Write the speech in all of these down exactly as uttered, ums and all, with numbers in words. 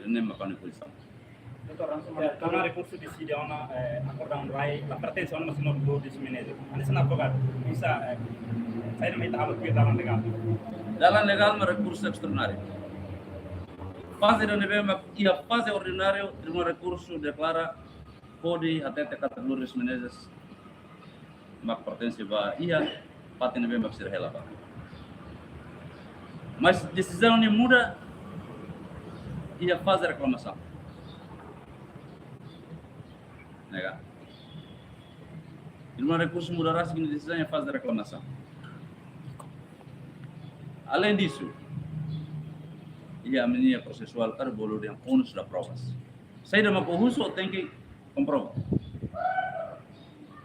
Ne'e mak ha'u-nia pozisaun. Doutór, langsung. Ya, manda. Karena rekursu deside ona, eh, akordaun rai, la pertense ona Señór Lourdes Menezes. Hanesan advogadu, bisa, eh, saida mak ita halo tuir dalan legál? Dalan legál mak rekursu estraordináriu. Faze ida ne'ebé mak iha faze ordináriu, Tribunál Rekursu deklara hodi hatete katak Lourdes Menezes mak pertense ba iha fatin ne'ebé mak sira hela ba. Mas desizaun ne'e muda iha faze reklamasaun. Ne'e ka? Tribunál Rekursu muda rasik nia desizaun iha faze reklamasaun. Além disso, iha ami-nia prosesuál karik bolu dehan ónus da provas. Saida mak ó husu, ó tenke komprova.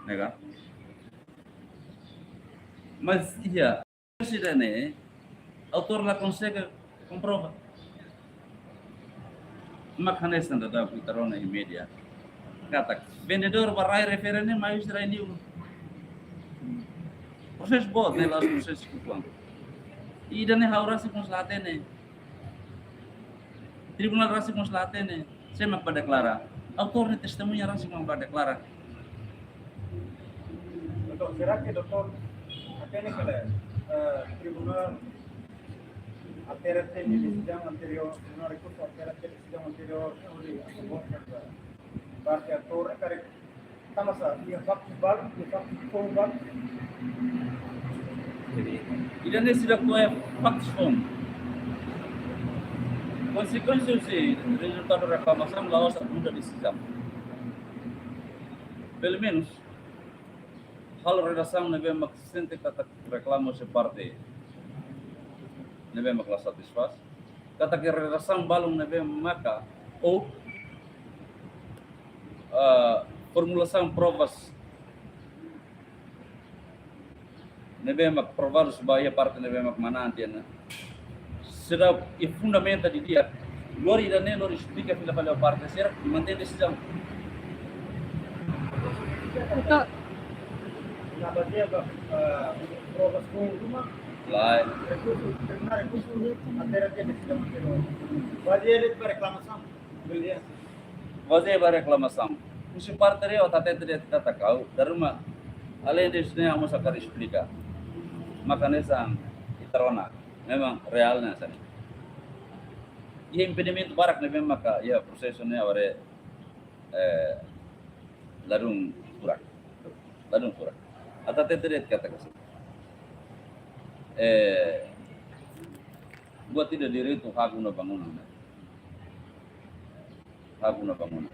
Ne'e ka? Mas iha sida-ne'e, autór la konsege komprova. Mak hanesan daudaun ita rona iha média katak vendedór ba rai refere ne'e mai husi rai li'ur. Prosesu boot ne'e, la'ós prosesu uitoan. Ida-ne'e ha'u rasik mós la hatene. Tribunál rasik mós la hatene. Sé mak bá deklara? Autór nia testemuña rasik mak bá deklara. Doutór, será que doutór hatene katak, eh, tribunál altera tiha desizaun anteriór, Tribunál Rekursu altera tiha desizaun anteriór, hodi a favór da parte autór, karik tanba sá, iha faktus balu, iha faktus foun balu? Ida-ne'e seidauk to'o iha faktus foun. Konsekuénsia husi rezultadu reklamasaun la'ós atu muda desizaun. Pelumenus, halo redasaun ne'ebé mak sente katak reklama husi parte ne'ebé mak la satisfás, katak redasaun balun ne'ebé maka, ou, ah, formulasaun provas ne'ebé mak provadu ba iha parte ne'ebé mak manán tiha ona, seidauk iha fundamenta didi'ak, lori ida-ne'e, lori esplika fila fali ba parte sira, mantein desizaun. Doutór. Ita bazeia ba, eh, provas foun ruma? Lae. Rekursu, Tribunál Rekursu altera tiha desizaun anteriór. Bazeia de'it ba reklamasaun? Bazeia ba reklamasaun. Husi parte real, ita hatete de'it katak ha'u, dala ruma, além disso, ne'e ha'u mós hakarak esplika. Mak hanesan ita rona, memang reál ne'e hanesan ne'e. Iha impedimentu barak ne'ebé maka iha prosesu ne'e agora, eh, ladún furak. Ladún furak. Ita hatete de'it katak hanesan, eh, buat ida direitu hak guna bangunan, ne'e. Hak guna bangunan.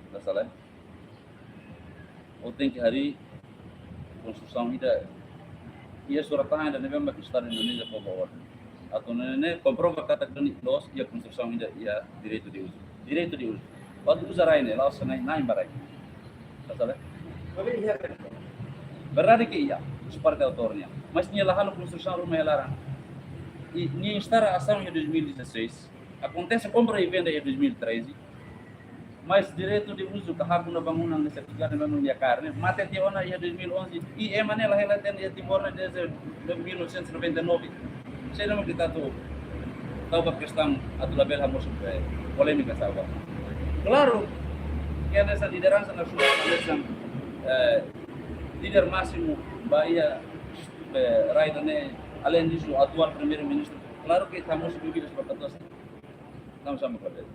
Ita sala, ó tenke harii konstrusaun ida, iha surat tangan ida ne'ebé mak Estadu Indonézia fó ba ó. Atu nune'e komprova katak duni loos iha konstrusaun ida iha direitu de uzu. Direitu de uzu. Atu uza rai ne'e, la'ós na'in, na'in ba rai. Ita sala? Verdade ke iha, husi parte autór nian. Mas nia la halo konstrusaun ruma iha laran. I nia instala asaun iha dois mil e dezasseis. Akontese kompra i venda iha dois mil e treze. Mas direitu de uzu ka hak guna bangunan ne'e, sertifikadu ne'e, memang iha kaer ne'e mate tiha ona iha dois mil e onze. I ema ne'e la hela hatene iha Timor ne'e desde mil novecentos e noventa e nove. Saida mak ita atu tau ba kestaun atu labele hamosu, eh, polémika sá ba. Klaru, ke hanesan lideransa nasionál, hanesan, eh, líder másimu ba iha, eh, rai ida-ne'e, além disso, atuál Primeiru-Ministru. Klaru ke ita hamosu dúvidas ba katuas. Tanba sá mak labele?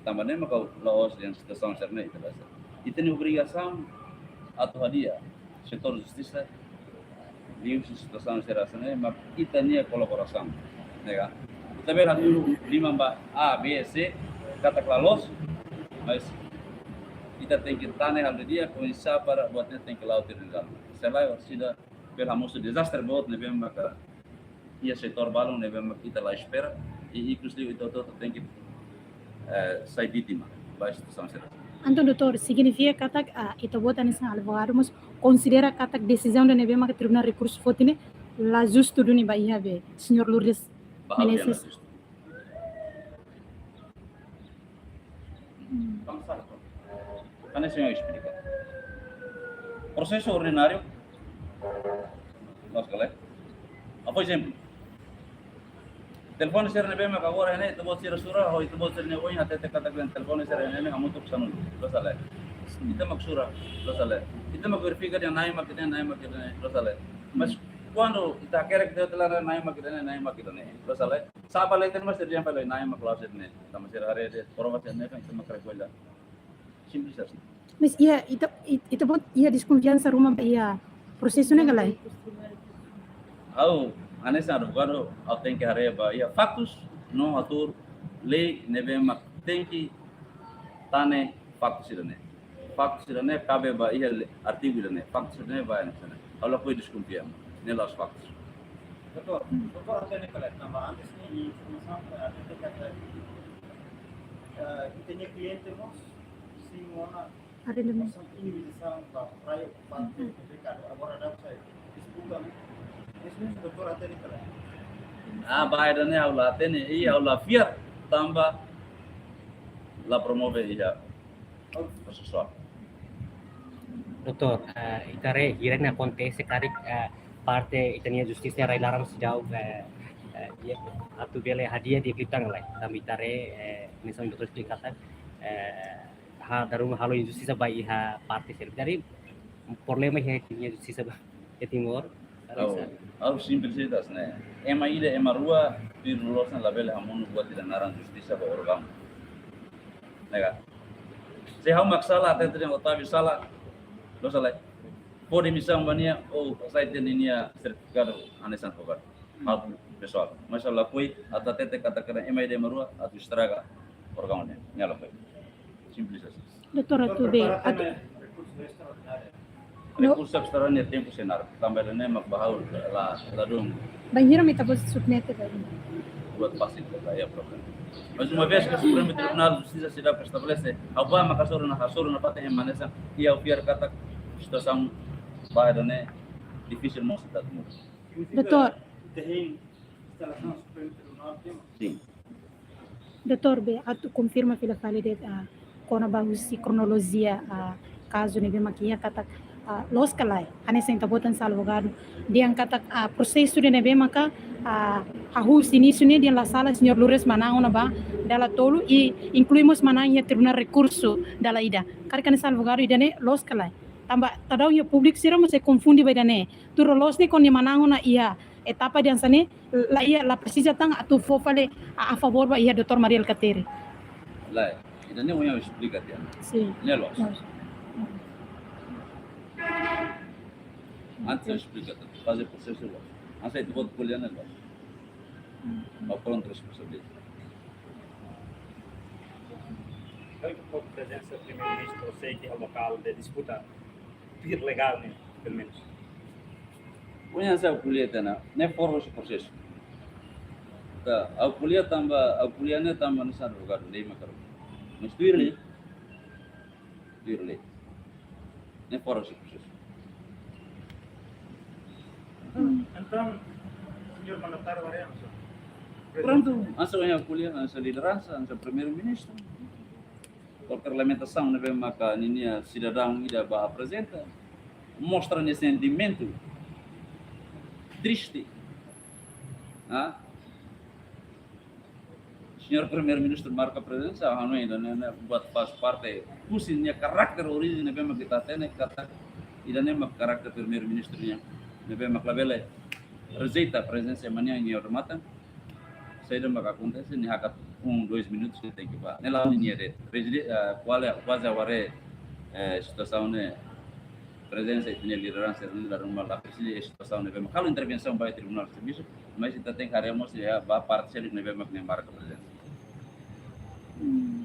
Tanba ne'e maka la'ós dehan situasaun sira-ne'e ita basa. Ita-nia obrigasaun atu hadi'a setór justisa liuhusi situasaun sira hanesan ne'e, mak ita-nia kolaborasaun, ne'e ka? Ita bele hatudu liman ba A, B, C, katak la loos, mas ita tenke tane halo didi'ak oinsá para buat ne'e tenke la'o tuir dalan. Se lae, orsida bele hamosu dezastre boot ne'ebé maka iha setór balun ne'ebé mak ita la espera, i ikus liu ita hotu-hotu tenke, eh, sai vítima ba situasaun sira. Entaun, doutór, signifika katak, ah, ita-boot hanesan advogadu mós konsidera katak desizaun ida ne'ebé maka Tribunál Rekursu foti ne'e la justu duni ba iha be Señór Lourdes Menezes? Ba ha'u dehan la justu. Hmm. Hanesan ha'u esplika. Prosesu ordináriu, loos ka lae? Ha'u fó ezemplu. Telefone sira ne'ebé mak agora ne'e, ita-boot sira sura, ho ita-boot sira-nia oin hatete katak telefone sira ne'e hamutuk sanulu, loos ka lae? Ita mak sura, loos ka lae? Ita mak verifika dehan Na'i mak ida-ne'e, Na'i mak ida-ne'e, loos ka lae? Mas kuandu ita hakerek dehan Na'i mak ida-ne'e, Na'i mak ida-ne'e, loos ka lae? Sapa leten mas sira dehan fali Na'i mak la'ós ida-ne'e. Tanba sira haree dehan prova sira-ne'e, ita mak karik ko'alia. Simples assim. Mas iha, ita, it-, ita-boot iha deskonfiansa ruma ba iha prosesu ne'e ka lae? Ha'u, hanesan advogadu, ha'u tenke haree ba iha faktus, no hatuur lei ne'ebé mak tenke tane faktus sira-ne'e. Faktus sira-ne'e kabe ba iha le-, artigu ida-ne'e. Faktus sira-ne'e ba iha ne'e. Ha'u lakohi deskonfia. Ne'e la'ós faktus. Doutór, doutór hatene ka lae, tanba antes ne'e informasaun, eh, hatete katak, eh, ita-nia kliente mós, sin ona, haree de'it, mós, sin ona ba Praia, parte, mhm, merkadu. Agora daudaun sai disputa, ne'e. Esse mesmo doutór hatene ka lae? Ah, ba ida-ne'e ha'u la hatene, i ha'u la fiar, tanba la promove iha prosesu. Doutór, eh, ita haree hirak-ne'e akontese karik, eh, parte ita-nia justisa rai-laran seidauk, eh, eh, iha atu bele hadi'a di'ak liután ka lae. Tanba ita haree, eh, misalnya doutór esplika katak, eh, ha, dala ruma halo injustisa ba iha parte sira. Jadi, problema iha ita-nia justisa ba iha Timor. Ha'u, ha'u simples saida ne'e. Ema ida, ema rua, tuir loloos ne'e labele hamonu buat ida naran justisa ba órgaun. Ne'e ka? Se ha'u mak sala, hatete dehan Otávio sala, loos ka lae? Fó demisaun ba nia, ou hasai tiha ninia sertifikadu hanesan advogadu. Ha'u pesoál. Mas ha'u lakohi atu hatete katak ema ida, ema rua atu estraga órgaun ne'e. Ne'e lakohi. Simples assim. Doutór, atu be, atu... No. Rekursu estraordináriu tempu sei naruk. Tanba ne'e mak ba ha'u la, ladún. Bainhira mak ita-boot submete ba ida? Buat fasil, la iha problema. Mas uma vez que Supremo Tribunal de Justiça seidauk estabelese, ha'u ba mak hasoru ona, hasoru ona fatin ema hanesan, i ha'u fiar katak situasaun ba ida-ne'e difisil mós ita atu muda. Doutór. Ita hein instalasaun Supremo Tribunal, sin. Doutór, be, atu konfirma fila fali de'it, ah, kona-ba husi kronolojia, ah, kazu ne'ebé mak iha katak, ah, loos ka lae, hanesan ita-boot hanesan advogadu dehan katak, ah, prosesu ida ne'ebé maka, ah, hahú husi inísiu ne'e dehan la sala señór Lourdes manán ona ba dala tolu i inklui mós manán iha Tribunál Rekursu dala ida. Karik hanesan advogadu ida-ne'e loos ka lae? Tanba ita daudaun iha públiku sira mós sei konfunde ba ida-ne'e. Tuir loloos ne'e kuandu nia manán ona iha etapa ida hanesan ne'e, la iha, la presiza tan atu fó fali a, a favór ba iha Doutór Mari Alkatiri. Lae, ida-ne'e ohin ha'u esplika tiha ona. Sin. Ne'e loos. Loos. Antes ha'u esplika tiha ona, faze prosesu loos. Hanesan ita-boot ko'alia ne'e loos. Ha'u prontu responsabiliza. Ha'u, prezensa Primeiru-Ministru, sei ke lokál de disputa, tuir legál, ne'e, pelumenus. Ohin hanesan ha'u ko'alia tiha ona, ne'e fora husi prosesu. Ita, ha'u ko'alia tanba, ha'u ko'alia ne'e tanba hanesan advogadu, lei mak haruka. Mas tuir lei, tuir lei. Ne'e fora husi prosesu. Entaun, señór mandatáriu haree hanesan? Prontu, hanesan ha'u ko'alia, hanesan lideransa, hanesan Primeiru-Ministru. Kualkér lamentasaun ne'ebé maka ninia sidadaun ida ba aprezenta, mostra nia sentimentu triste. Ah? Señór Primeiru-Ministru marka prezensa, ha'u hanoin ida-ne'e, ne'e buat faz parte husi nia karakter orijen ne'ebé mak ita hatene katak ida-ne'e mak karakter Primeiru-Ministru nian, ne'ebé mak labele rejeita prezensa ema nian iha odamatan. Saida mak akontese, nia hakat um, dois minutos nia tenke bá. Ne'e la'ós ninia de'it. Prezide-, eh, kuaze, kuaze ha'u haree, eh, situasaun ne'e, prezensa ita-nia lideransa ne'e dala ruma la presiza iha situasaun ne'ebé mak halo intervensaun ba iha Tribunál Servisu, mas ita tenke haree mós iha ba parte seluk ne'ebé mak nia marka prezensa. Hmm.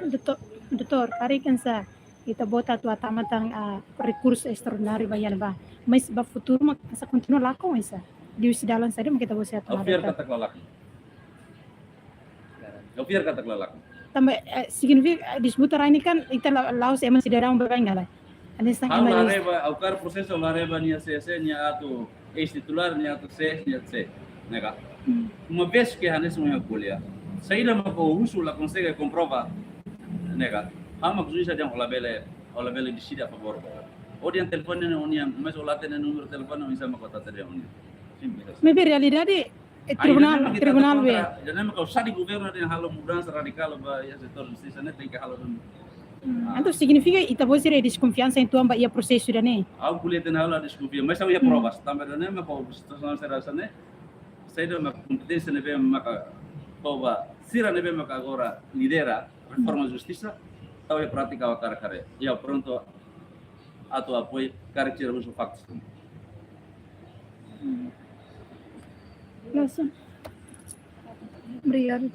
Doutór, doutór, karik hanesan ita-boot atu hatama tan, ah, rekursu estraordináriu ba iha ne'ebá. Mas ba futuru mak hanesan kontinua lakon hanesan? Liuhusi dalan saida mak ita-boot sei hatama? Ha'u fiar tan katak la lakon. Ha'u fiar katak la lakon. Tanba, eh, signifika, eh, disputa rai ne'e kan ita la-, la'ós ema sidadaun baibain ka lae. Hanesan ema... Ha'u la haree ba, ha'u hakarak prosesu, ha'u la haree ba nia sé, sé, nia atu eis-titulár, nia atu sé, nia sé, ne'e ka? Hmm. Uma vez que hanesan ha'u ko'alia, saida mak ó husu la konsege komprova, ne'e ka? Ha'u mak juís dehan ó labele, ó labele deside a favór ba. Ó dehan telefone ne'e ó-nian, mas ó la hatene númeru telefone, oinsá mak ó hatete dehan ó-nian? Simples assim. Maibé realidade, Eh, tribunál, tribunál be. Jadi memang kalau sai governu dehan halo mudansa radikál ba iha setór justisa ne'e tenke halo duni. Hmm, entaun signifika ita-boot sira deskonfiansa uitoan ba iha prosesu ida-ne'e? Ha'u ko'alia dehan ha'u la deskonfia, mas ha'u iha provas. Tanba ida-ne'e mak situasaun sira hanesan ne'e, saida mak kompeténsia ne'ebé maka, ba sira ne'ebé maka agora lidera reforma justisa, tau iha prátika ha'u hakarak haree. Ya, prontu atu apoiu karik sira husu faktus. Langsung. Obrigadu.